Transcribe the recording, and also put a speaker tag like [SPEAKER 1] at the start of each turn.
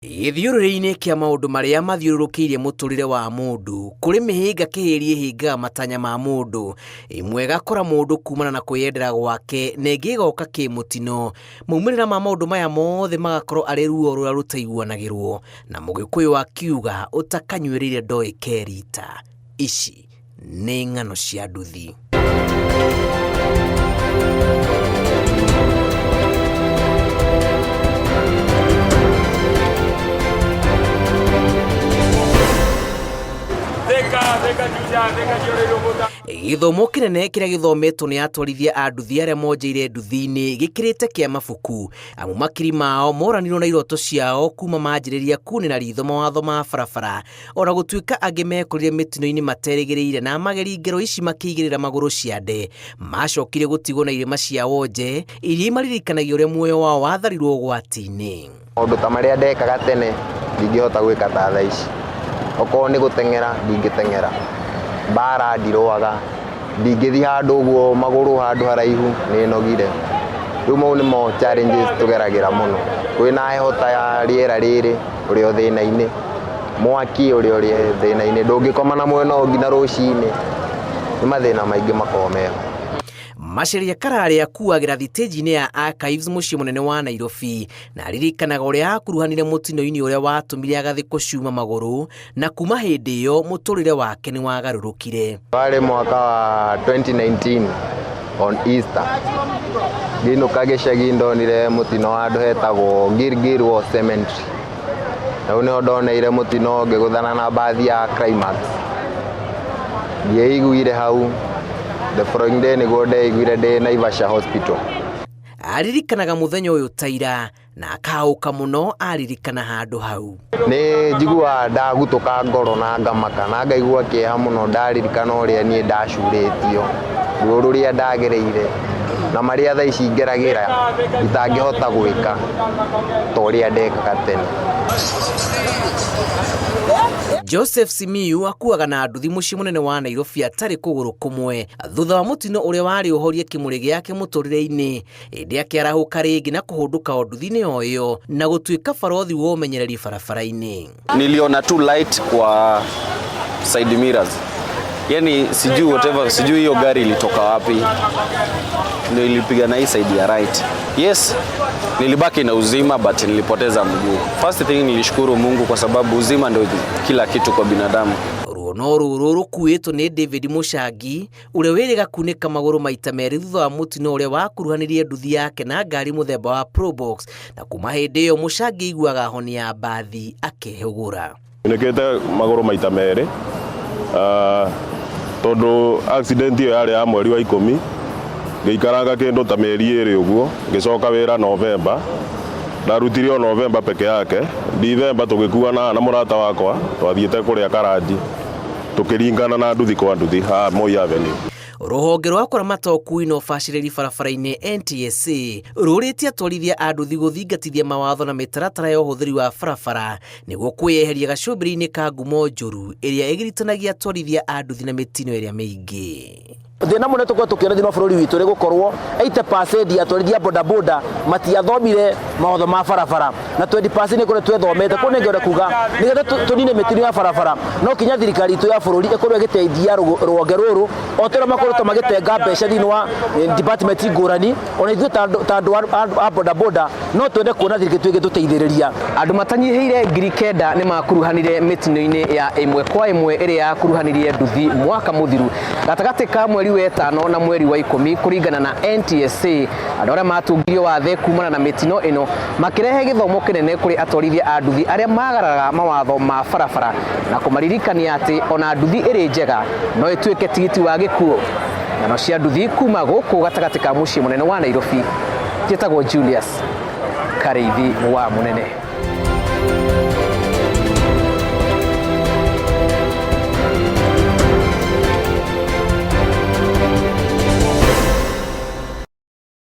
[SPEAKER 1] Gĩthiũrũrĩ-inĩ kĩa maũndũ marĩa mathiũrũrũkĩirie mũtũrĩre wa mũndũ, kũrĩ mĩhĩnga kĩhĩri ĩhĩngaga matanya ma mũndũ, ĩmwe ĩgakora mũndũ kumana na kwĩyendera gwake na ĩngĩ ĩgoka kĩmũtino. Maumĩrĩra ma maũndũ maya mothe magakorwo arĩ ruo rũrĩa rũtaiguanagĩrwo, na mũgĩkũyũ akiuga ũtakanyuĩrĩire ndoĩ ke rita. Ici nĩ ng'ano cia nduthi. Gĩthomo kĩnene kĩrĩa gĩthometwo nĩ atwarithia a nduthi arĩa monjeire nduthi-inĩ gĩkĩrĩte kĩa mabuku, amu makiri mao moranirwo na iroto ciao kuma manjĩrĩria kunĩra ritho mawatho ma barabara. O na gũtuĩka angĩ mekorire mĩtino-inĩ materĩgĩrĩire na mageri ngero ici makĩigĩrĩra magũrũ ciande, macokire gũtigwo na irema cia wonje iria imaririkanagia ũrĩa muoyo wao watharirwo ũgwati-inĩ.
[SPEAKER 2] Maũndũ ta marĩa ndekaga tene ndingĩhota gwĩka ta thaa ici. Okorwo nĩ gũteng'era ndingĩteng'era, mbara ndirũaga, ndingĩthiĩ handũ ũguo magũrũ handũ haraihu nĩ nogire. Rĩu mau nĩmo challenges tũgeragĩra mũno. Kwĩna heho ta ya rĩera rĩrĩ ũrĩ o thĩna-inĩ. Mwaki ũrĩa ũrĩ thĩna-inĩ, ndũngĩkoma na mwena ũyũ nginya rũcinĩ, nĩ mathĩna maingĩ makoragwo meho.
[SPEAKER 1] Macharia Kararĩ akuagĩra thitĩnji-inĩ ya Archives mũciĩ mũnene wa Nairobi, na aririkanaga ũrĩa akuruhanire mũtino-inĩ ũrĩa watũmire agathĩkwo cuma magũrũ, na kuma hĩndĩ ĩyo mũtũrĩre wake nĩ wagarũrũkire.
[SPEAKER 2] Warĩ mwaka wa 2019 on Easter, ngĩinũka gĩcagi ndonire mũtino handũ hetagwo Gilgil War Cemetery. Hau nĩho ndoneire mũtino ngĩgũthana na mbathi ya Climax. Ndieiguire hau, the following day nĩguo ndeiguire ndĩ Naivasha Hospital.
[SPEAKER 1] Aririkanaga mũthenya ũyũ ta ira na akaũka mũno aririkana handũ hau.
[SPEAKER 2] Nĩ njiguaga ndagutũka ngoro na ngamaka na ngaigua kĩeha mũno ndaririkana ũrĩa niĩ ndacurĩtio, ruo rũrĩa ndagereire na marĩa thaa ici ngeragĩra itangĩhota gwĩka ta ũrĩa ndekaga tene.
[SPEAKER 1] Joseph Simiyu akuaga na nduthi mũciĩ mũnene wa Nairobi atarĩ kũgũrũ kũmwe thutha wa mũtino ũrĩa warĩ ũhorie kĩmũrĩ gĩake mũtũrĩre-inĩ, ĩndĩ akĩarahũka rĩngĩ na kũhũndũka o nduthi-inĩ o ĩyo na gũtuĩka barothi wa ũmenyereri barabara-inĩ.
[SPEAKER 3] Niliona tu light kwa side mirrors, yani sijui whatever, sijui hiyo gari ilitoka wapi, ndio ilipiga na hii side ya right. Yes, nilibaki na uzima but nilipoteza mguu. First thing nilishukuru Mungu kwa sababu uzima ndio kila kitu kwa binadamu.
[SPEAKER 1] Ruo no rũrũ rũkuĩtwo nĩ David Mũcangi ũrĩa wĩrĩga kunĩka magũrũ maita merĩ thutha wa mũtino ũrĩa wakuruhanirie nduthi yake na ngari mũthemba wa Probox, na kuma hĩndĩ ĩyo Mũcangi aiguaga honi ya mbathi akehũgũra.
[SPEAKER 4] Unĩkĩte magũrũ maita merĩ, tondũ accident ĩyo yarĩ ya mweri wa ikũmi, ngĩikaranga kĩndũ ta mĩeri ĩrĩ ũguo, ngĩcoka wĩra November, ndarutire o November peke yake, December tũgĩkuana na mũrata wakwa, twathiĩte kũrĩa Karanji, tũkĩringana na nduthi kwa nduthi haha Moi Avenue.
[SPEAKER 1] Rũhonge rwa kũramata ũkui na ũbacĩrĩri barabara-inĩ NTSA rũrĩtie atwarithia a nduthi gũthingatithia mawatho na mĩtaratara ya ũhũthĩri wa barabara nĩguo kwĩyeheria gacũmbĩrĩ-inĩ ka ngumo njũru ĩrĩa ĩgiritanagia atwarithia a nduthi na mĩtino ĩrĩa mĩingĩ.
[SPEAKER 5] Thĩna mũnene tũkorwo tũkĩona thĩinĩ wa bũrũri witũ nĩ gũkorwo 80% ya atwarithia bodaboda matiathomire mawatho ma barabara na 20% nĩ kũrĩa twethomete. Kũu nĩngĩenda kuga nĩgetha tũnine mĩtino ya barabara no kinya thirikari itũ ya bũrũri ĩkorwo ĩgĩteithia rũhonge rũrũ o ta ũrĩa makoretwo magĩtenga mbeca thĩinĩ wa department ngũrani, ona ithuĩ ta andũ a bodaboda no twende kuona thirikari itũ ĩgĩtũteithĩrĩria.
[SPEAKER 1] Andũ matanyihĩire 9,000 nĩ makuruhanire mĩtino-inĩ ya ĩmwe kwa ĩmwe ĩrĩa yakuruhanirie nduthi mwaka mũthiru gatagatĩ ka mweri wa ĩtano na mweri wa ikũmi kũringana na NTSA. Andũ arĩa matungirio wathe kumana na mĩtino ĩno makĩrehe gĩthomo kĩnene kũrĩ atwarithia a nduthi arĩa magararaga mawatho ma barabara na kũmaririkania atĩ ona nduthi ĩrĩ njega no ĩtuĩke tigiti wa gĩkuũ. Ng'ano cia nduthi kuma gũkũ gatagatĩ ka mũciĩ mũnene wa Nairobi. Njĩtagwo Julius Karĩithi wa Mũnene.